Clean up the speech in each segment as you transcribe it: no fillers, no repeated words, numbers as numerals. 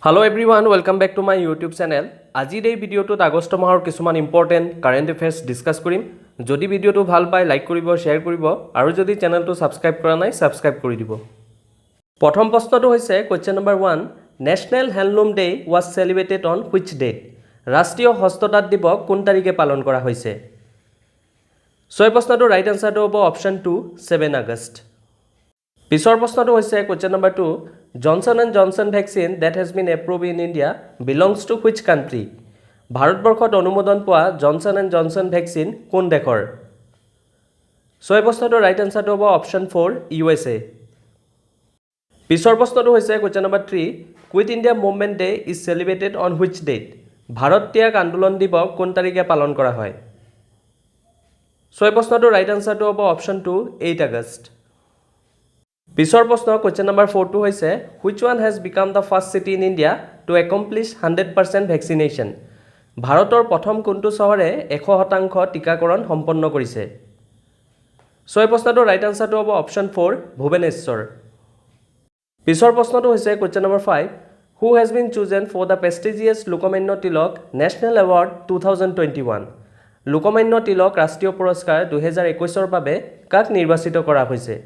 Hello everyone, welcome back to my YouTube channel. আজিৰ এই ভিডিঅ'টোত আগষ্ট মাহৰ কিছুমান ইম্পৰ্টেণ্ট কাৰেণ্ট এফেয়াৰ্ছ ডিছকাছ কৰিম। যদি ভিডিঅ'টো ভাল পায়, লাইক কৰিব, শ্বেয়াৰ কৰিব আৰু যদি চেনেলটো ছাবস্ক্ৰাইব কৰা নাই, ছাবস্ক্ৰাইব কৰি দিব। প্ৰথম প্ৰশ্নটো হৈছে question number 1, National Handloom Day was celebrated on which date? ৰাষ্ট্ৰীয় হস্ততাঁত দিৱস কোন তাৰিখে পালন কৰা হৈছে? চ' এই প্ৰশ্নটোৰ ৰাইট এনচাৰটো হ'ব অপশ্যন 2, 7 আগষ্ট। পিছৰ প্ৰশ্নটো হৈছে question number 2, Johnson and Johnson vaccine that has been approved in India belongs to which country? ভাৰতবৰ্ষত অনুমোদন পোৱা জনছন এণ্ড জনছন ভেকচিন কোন দেশৰ? চ' এই প্ৰশ্নটোৰ ৰাইট এনচাৰটো হ'ব অপশ্যন 4, ইউ এছ এ। পিছৰ প্ৰশ্নটো হৈছে question number 3, Quit India Movement Day is celebrated on which date? Bharat ত্যাগ আন্দোলন দিৱস কোন তাৰিখে পালন কৰা হয়? চ' এই প্ৰশ্নটোৰ ৰাইট এনচাৰটো হ'ব অপশ্যন 2, 8 আগষ্ট। পিছৰ প্ৰশ্ন কুৱেশ্যন নম্বৰ 4টো হৈছে, which one has become the first city in India to accomplish 100% vaccination? ভাৰতৰ প্ৰথম কোনটো চহৰে 100% টীকাকৰণ সম্পন্ন কৰিছে? চ' এই প্ৰশ্নটোৰ ৰাইট এনচাৰটো হ'ব অপশ্যন 4, ভুৱনেশ্বৰ। পিছৰ প্ৰশ্নটো হৈছে question number 5, who has been chosen for the prestigious Lokmanya Tilak National Award 2021? Lokmanya Tilak ৰাষ্ট্ৰীয় পুৰস্কাৰ 2021ৰ বাবে কাক নিৰ্বাচিত কৰা হৈছে?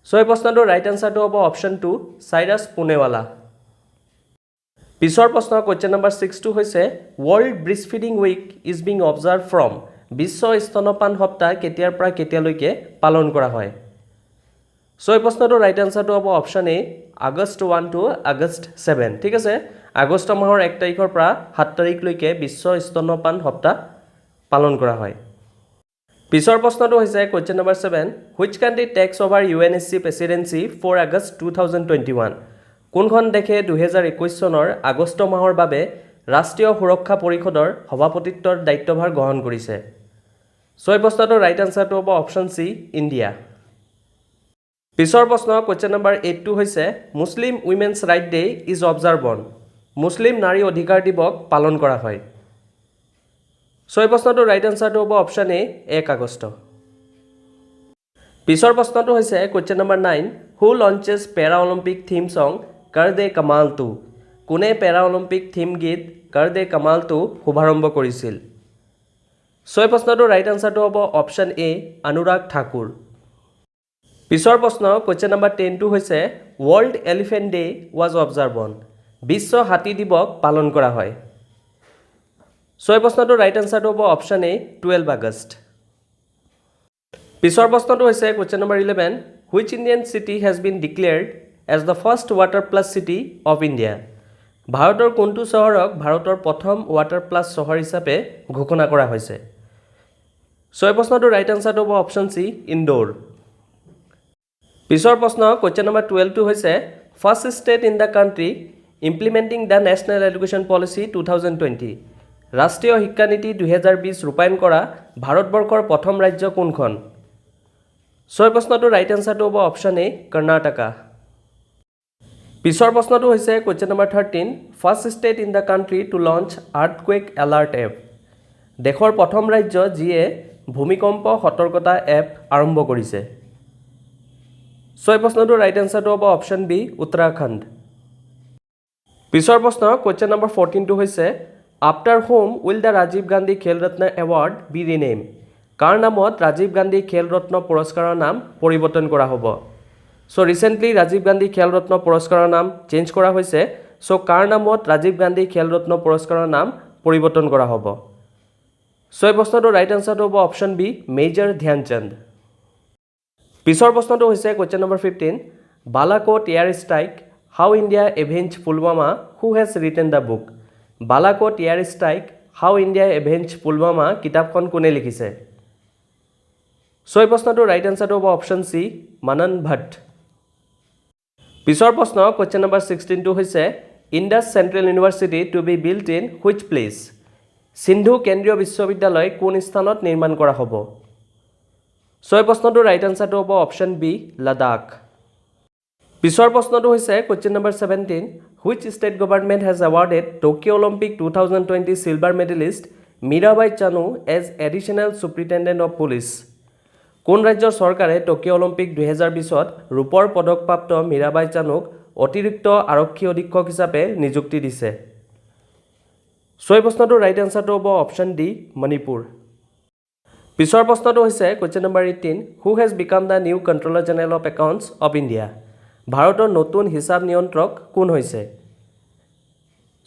চ' এই প্ৰশ্নটোৰ ৰাইট এনচাৰটো হ'ব অপশ্যন 2, চাইৰাছ পুনেৱালা। পিছৰ প্ৰশ্ন কুৱেশ্যন নম্বৰ 6টো হৈছে, World Breast Feeding Week is being observed from? বিশ্ব স্তনপান সপ্তাহ কেতিয়াৰ পৰা কেতিয়ালৈকে পালন কৰা হয়? চ' এই প্ৰশ্নটোৰ ৰাইট এনচাৰটো হ'ব option A, August 1 to August 7। ঠিক আছে, আগষ্ট মাহৰ 1 তাৰিখৰ পৰা 7 তাৰিখলৈকে বিশ্ব স্তনপান সপ্তাহ পালন কৰা হয়। পিছৰ প্ৰশ্নটো হৈছে question number 7, which country takes over UNSC presidency for August 2021? কোনখন দেশে 2021 চনৰ আগষ্ট মাহৰ বাবে ৰাষ্ট্ৰীয় সুৰক্ষা পৰিষদৰ সভাপতিত্বৰ দায়িত্বভাৰ গ্ৰহণ কৰিছে? চ' এই প্ৰশ্নটোৰ ৰাইট এনচাৰটো হ'ব অপশ্যন চি, ইণ্ডিয়া। পিছৰ প্ৰশ্ন কুৱেশ্যন নম্বৰ 8টো হৈছে, Muslim Women's Right Day is observed on? মুছলিম নাৰী অধিকাৰ দিৱস পালন কৰা হয়? চ' এই প্ৰশ্নটোৰ ৰাইট এনচাৰটো হ'ব অপশ্যন এ, 1 আগষ্ট। পিছৰ প্ৰশ্নটো হৈছে question number 9, who launches Para Olympic theme song Kar De Kamaal Tu? কোনে পেৰা অলিম্পিক থিম গীত কৰ দে কামাল টু শুভাৰম্ভ কৰিছিল? চ' এই প্ৰশ্নটোৰ ৰাইট এনচাৰটো হ'ব অপশ্যন এ, অনুৰাগ ঠাকুৰ। পিছৰ প্ৰশ্ন কুৱেশ্যন নম্বৰ 10টো হৈছে, World Elephant Day was observed on? বিশ্ব হাতী দিৱস পালন কৰা হয়? চ' এই প্ৰশ্নটোৰ ৰাইট এনচাৰটো হ'ব অপশ্যন এ, 12 আগষ্ট। পিছৰ প্ৰশ্নটো হৈছে question number 11, which Indian city has been declared as the first water plus city of India? ভাৰতৰ কোনটো চহৰক ভাৰতৰ প্ৰথম ৱাটাৰ প্লাছ চহৰ হিচাপে ঘোষণা কৰা হৈছে? চ' এই প্ৰশ্নটোৰ ৰাইট এনচাৰটো হ'ব অপশ্যন চি, ইন্দোৰ। পিছৰ প্ৰশ্ন কুৱেশ্যন নম্বৰ 12টো হৈছে, first state in the country implementing the National Education Policy 2020। ৰাষ্ট্ৰীয় শিক্ষানীতি 2020 ৰূপায়ণ কৰা ভাৰতবৰ্ষৰ প্ৰথম ৰাজ্য কোনখন? চ' এই প্ৰশ্নটোৰ ৰাইট এনচাৰটো হ'ব অপশ্যন এ, কৰ্ণাটকা। পিছৰ প্ৰশ্নটো হৈছে question number 13, first state in the country to launch earthquake alert app। দেশৰ প্ৰথম ৰাজ্য যিয়ে ভূমিকম্প সতৰ্কতা এপ আৰম্ভ কৰিছে? চ' এই প্ৰশ্নটোৰ ৰাইট এনচাৰটো হ'ব অপশ্যন বি, উত্তৰাখণ্ড। পিছৰ প্ৰশ্ন কুৱেশ্যন নম্বৰ 14টো হৈছে, after whom will the Rajiv Gandhi Khel Ratna Award be renamed? কাৰ নামত ৰাজীৱ গান্ধী খেল ৰত্ন পুৰস্কাৰৰ নাম পৰিৱৰ্তন কৰা হ'ব? চ' ৰিচেণ্টলি ৰাজীৱ গান্ধী খেল ৰত্ন পুৰস্কাৰৰ নাম চেঞ্জ কৰা হৈছে। চ' কাৰ নামত ৰাজীৱ গান্ধী খেল ৰত্ন পুৰস্কাৰৰ নাম পৰিৱৰ্তন কৰা হ'ব? চ' এই প্ৰশ্নটোৰ ৰাইট এনচাৰটো হ'ব অপশ্যন বি, মেজৰ ধ্যানচান্দ। পিছৰ প্ৰশ্নটো হৈছে question number 15, Balakot Air Strike: How India Avenged Pulwama, who has written the book? Balakot Air Strike: How India Avenged Pulwama কিতাপখন কোনে লিখিছে? চ' এই প্ৰশ্নটোৰ ৰাইট এনচাৰটো হ'ব অপশ্যন চি, মনন ভট্ট। পিছৰ প্ৰশ্ন কুৱেশ্যন নম্বৰ 16টো হৈছে, Indus Central University to be built in which place? Sindhu কেন্দ্ৰীয় বিশ্ববিদ্যালয় কোন স্থানত নিৰ্মাণ কৰা হ'ব? চ' এই প্ৰশ্নটোৰ ৰাইট এনচাৰটো হ'ব অপশ্যন বি, লাডাখ। পিছৰ প্ৰশ্নটো হৈছে question number 17, which state government has awarded Tokyo Olympic 2020 silver medalist Mirabai Chanu as Additional Superintendent of Police? কোন ৰাজ্যৰ চৰকাৰে টকিঅ' অলিম্পিক 2020ত ৰূপৰ পদকপ্ৰাপ্ত মীৰাবাই চানুক অতিৰিক্ত আৰক্ষী অধীক্ষক হিচাপে নিযুক্তি দিছে? চ' এই প্ৰশ্নটোৰ ৰাইট এনচাৰটো হ'ব অপশ্যন ডি, মণিপুৰ। পিছৰ প্ৰশ্নটো হৈছে question number 18, who has become the new Controller General of Accounts of India? ভাৰতৰ নতুন হিচাপ নিয়ন্ত্ৰক কোন হৈছে?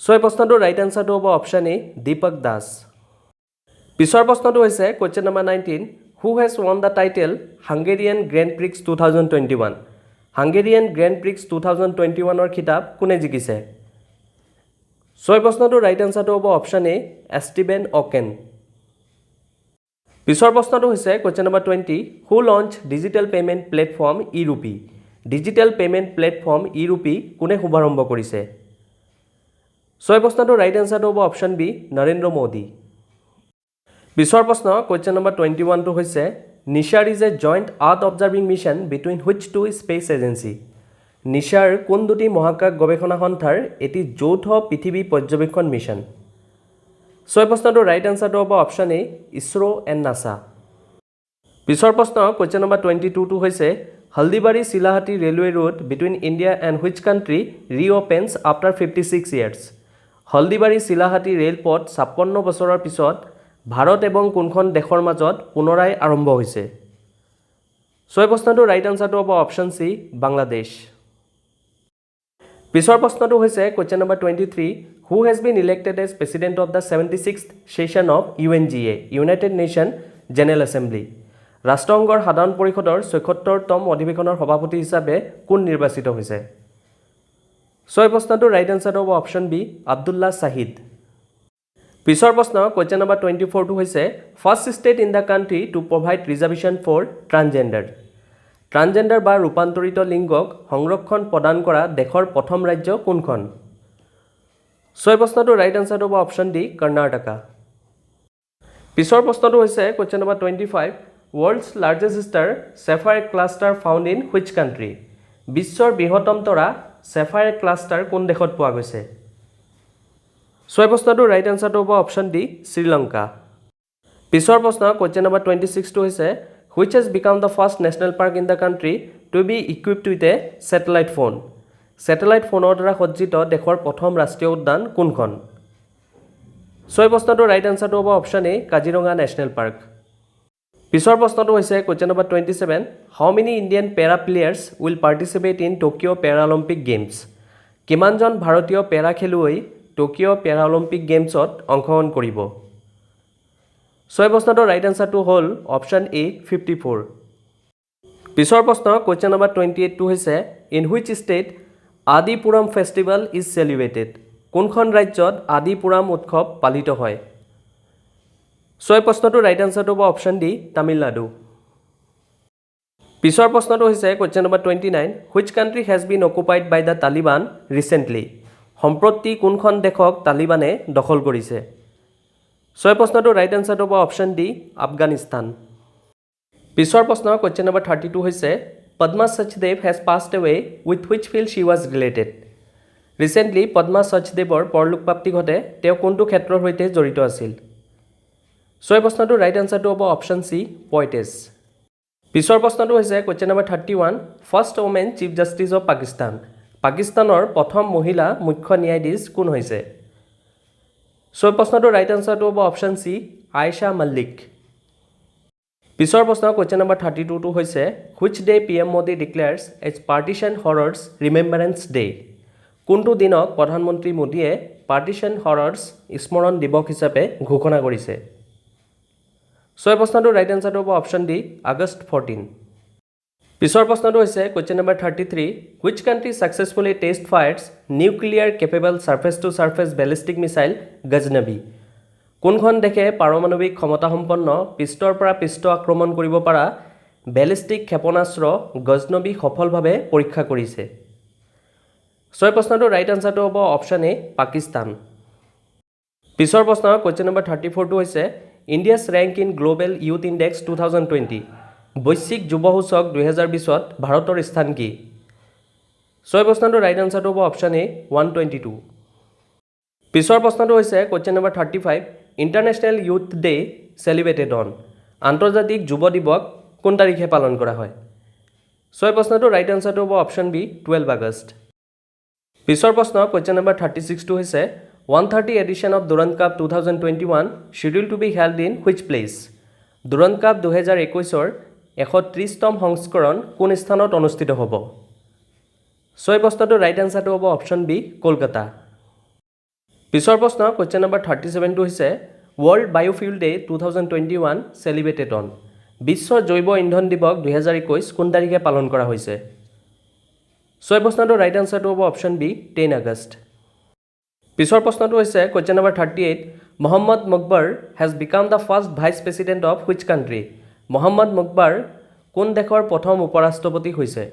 চ' এই প্ৰশ্নটোৰ ৰাইট এনচাৰটো হ'ব অপশ্যন এ, দীপক দাস। পিছৰ প্ৰশ্নটো হৈছে question number 19, who has won the title Hungarian Grand Prix 2021? Hungarian Grand Prix 2021ৰ খিতাপ কোনে জিকিছে? চ' এই প্ৰশ্নটোৰ ৰাইট এনচাৰটো হ'ব অপশ্যন এ, এষ্টিবেন অকেন। পিছৰ প্ৰশ্নটো হৈছে question number 20, who launch digital payment platform e-RUPI? Digital payment platform E rupee কোনে শুভাৰম্ভ কৰিছে? চ' এই প্ৰশ্নটোৰ ৰাইট এনচাৰটো হ'ব অপশ্যন বি, নৰেন্দ্ৰ মোদী। পিছৰ প্ৰশ্ন কুৱেশ্যন নম্বৰ 21টো হৈছে NISAR is a joint earth observing mission between which two space agency? নিচাৰ কোন দুটি মহাকাশ গৱেষণা সন্থাৰ এটি যৌথ পৃথিৱী পৰ্যবেক্ষণ মিছন? চ' এই প্ৰশ্নটোৰ ৰাইট এনচাৰটো হ'ব option A, ISRO and NASA. পিছৰ প্ৰশ্ন কুৱেশ্যন নম্বৰ 22টো হৈছে Haldibari Chilahati railway route between India and which country reopens after 56 years? Haldibari Chilahati ৰেলপথ 56 বছৰৰ পিছত ভাৰত এবং কোনখন দেশৰ মাজত পুনৰাই আৰম্ভ হৈছে? চ' এই প্ৰশ্নটোৰ ৰাইট আনচাৰটো হ'ব অপশ্যন চি, বাংলাদেশ। পিছৰ প্ৰশ্নটো হৈছে question number 23, who has been elected as president of the 76th session of UNGA, United Nation General Assembly? ৰাষ্ট্ৰসংঘৰ সাধাৰণ পৰিষদৰ 76তম অধিৱেশনৰ সভাপতি হিচাপে কোন নিৰ্বাচিত হৈছে? চ' এই প্ৰশ্নটোৰ ৰাইট এনচাৰটো হ'ব অপশ্যন বি, আব্দুল্লাহ শ্বাহিদ। পিছৰ প্ৰশ্ন কুৱেশ্যন নম্বৰ 24টো হৈছে first state in the country to provide reservation for transgender. Transgender বা ৰূপান্তৰিত লিংগক সংৰক্ষণ প্ৰদান কৰা দেশৰ প্ৰথম ৰাজ্য কোনখন? চ' এই প্ৰশ্নটোৰ ৰাইট এনচাৰটো হ'ব অপশ্যন ডি, কৰ্ণাটকা। পিছৰ প্ৰশ্নটো হৈছে question number 25, world's largest star sapphire cluster found in which country? বিশ্বৰ বৃহত্তম তৰা চেফায়াৰ ক্লাষ্টাৰ কোন দেশত পোৱা গৈছে? চ' এই প্ৰশ্নটোৰ ৰাইট এনচাৰটো হ'ব অপশ্যন ডি, শ্ৰীলংকা। পিছৰ প্ৰশ্ন কুৱেশ্যন নম্বৰ 26টো হৈছে which has become the first national park in the country to be equipped with a satellite phone? Satellite ফোনৰ দ্বাৰা সজ্জিত দেশৰ প্ৰথম ৰাষ্ট্ৰীয় উদ্যান কোনখন? চ' এই প্ৰশ্নটোৰ ৰাইট এনচাৰটো হ'ব option A, Kaziranga national park. পিছৰ প্ৰশ্নটো হৈছে question number 27, how many Indian para players will participate in Tokyo Paralympic Games? কিমানজন ভাৰতীয় পেৰা খেলুৱৈ টকিঅ' পেৰাঅলিম্পিক গেমছত অংশগ্ৰহণ কৰিব? চ' এই প্ৰশ্নটোৰ ৰাইট এনচাৰটো হ'ল অপশ্যন এ, 54। পিছৰ প্ৰশ্ন কুৱেশ্যন নম্বৰ 28টো হৈছে in which state Adipuram festival is celebrated? কোনখন ৰাজ্যত আদিপুৰাম উৎসৱ পালিত হয়? চ' এই প্ৰশ্নটোৰ ৰাইট এনচাৰটো হ'ব অপশ্যন ডি, তামিলনাডু। পিছৰ প্ৰশ্নটো হৈছে question number 29, which country has been occupied by the Taliban recently? সম্প্ৰতি কোনখন দেশক তালিবানে দখল কৰিছে? চ' এই প্ৰশ্নটোৰ ৰাইট এনচাৰটো হ'ব অপশ্যন ডি, আফগানিস্তান। পিছৰ প্ৰশ্ন কুৱেশ্যন নম্বৰ 32 হৈছে Padma Sachdev has passed away, with which field she was related? Recently Padma সচদেৱৰ পৰলোকপ্ৰাপ্তি ঘটে। তেওঁ কোনটো ক্ষেত্ৰৰ সৈতে জড়িত আছিল? চ' এই প্ৰশ্নটোৰ ৰাইট এনচাৰটো হ'ব অপশ্যন চি, পইটেছ। পিছৰ প্ৰশ্নটো হৈছে question number 31, first woman chief justice of Pakistan. পাকিস্তানৰ প্ৰথম মহিলা মুখ্য ন্যায়াধীশ কোন হৈছে? চ' এই প্ৰশ্নটোৰ ৰাইট এনচাৰটো হ'ব অপশ্যন চি, আয়েশা মাল্লিক। পিছৰ প্ৰশ্ন কুৱেশ্যন নম্বৰ 32টো হৈছে which day PM Modi declares as Partition Horrors Remembrance Day? কোনটো দিনক প্ৰধানমন্ত্ৰী মোদীয়ে পাৰ্টিশ্যন হৰৰ্ছ স্মৰণ দিৱস হিচাপে ঘোষণা কৰিছে? চ' এই প্ৰশ্নটোৰ ৰাইট এনচাৰটো হ'ব অপশ্যন ডি, আগষ্ট 14। পিছৰ প্ৰশ্নটো হৈছে question number 33, which country successfully test fires nuclear capable surface to surface ballistic missile Ghaznavi? কোনখন দেশে পাৰমাণৱিক ক্ষমতাসম্পন্ন পৃষ্ঠৰ পৰা পৃষ্ঠ আক্ৰমণ কৰিব পৰা বেলিষ্টিক ক্ষেপণাস্ত্ৰ গজনবী সফলভাৱে পৰীক্ষা কৰিছে? চ' এই প্ৰশ্নটোৰ ৰাইট এনচাৰটো হ'ব অপশ্যন এ, পাকিস্তান। পিছৰ প্ৰশ্ন কুৱেশ্যন নম্বৰ 34টো হৈছে India's rank in Global Youth Index 2020. বৈশ্বিক যুৱ সূচক 2020ত ভাৰতৰ স্থান কি? চ' এই প্ৰশ্নটোৰ ৰাইট এনচাৰটো হ'ব অপশ্যন এ, 122। পিছৰ প্ৰশ্নটো হৈছে question number 35, International Youth Day celebrated on? আন্তৰ্জাতিক যুৱ দিৱস কোন তাৰিখে পালন কৰা হয়? চ' এই প্ৰশ্নটোৰ ৰাইট এনচাৰটো হ'ব অপশ্যন বি, 12 আগষ্ট। পিছৰ প্ৰশ্ন, কুৱেশ্যন নম্বৰ 36টো হৈছে, 130 edition of Durand Cup 2021 schedule to be held in which place? Durand cup 2021ৰ 130তম সংস্কৰণ কোন স্থানত অনুষ্ঠিত হ'ব? চ' এই প্ৰশ্নটোৰ ৰাইট এনচাৰটো হ'ব অপশ্যন বি, কলকাতা। পিছৰ প্ৰশ্ন, কুৱেশ্যন নম্বৰ 37টো হৈছে, World Biofuel Day 2021 celebrated on? বিশ্ব জৈৱ ইন্ধন দিৱস 2021 কোন তাৰিখে পালন কৰা হৈছে? চ' এই প্ৰশ্নটোৰ ৰাইট এনচাৰটো হ'ব অপশ্যন বি, 10 আগষ্ট। পিছৰ প্ৰশ্নটো হৈছে, question number 38, Mohammad Mokhber has become the first Vice President of which country? Mohammad Mokhber কোন দেশৰ প্ৰথম উপ ৰাষ্ট্ৰপতি হৈছে?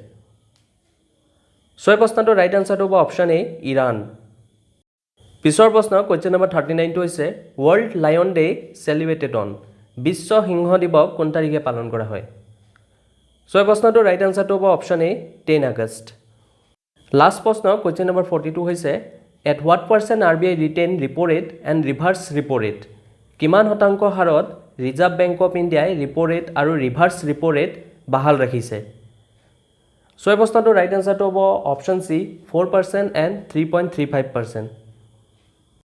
চ' এই প্ৰশ্নটোৰ ৰাইট এনচাৰটো হ'ব অপশ্যন এ, ইৰাণ। পিছৰ প্ৰশ্ন, কুৱেশ্যন নম্বৰ 39টো হৈছে, World Lion Day celebrated on? বিশ্ব সিংহ দিৱস কোন তাৰিখে পালন কৰা হয়? চ' এই প্ৰশ্নটোৰ ৰাইট এনচাৰটো হ'ব অপশ্যন এ, 10 আগষ্ট। লাষ্ট প্ৰশ্ন, কুৱেশ্যন নম্বৰ 42 হৈছে, at what percent RBI retain repo rate and reverse repo rate? কিমান শতাংশ হাৰত ৰিজাৰ্ভ বেংক অফ ইণ্ডিয়াই ৰিপ' ৰেট আৰু ৰিভাৰ্ছ ৰিপ' ৰেট বাহাল ৰাখিছে? চ' এই প্ৰশ্নটোৰ ৰাইট এনচাৰটো হ'ব option C, 4% and 3.35%।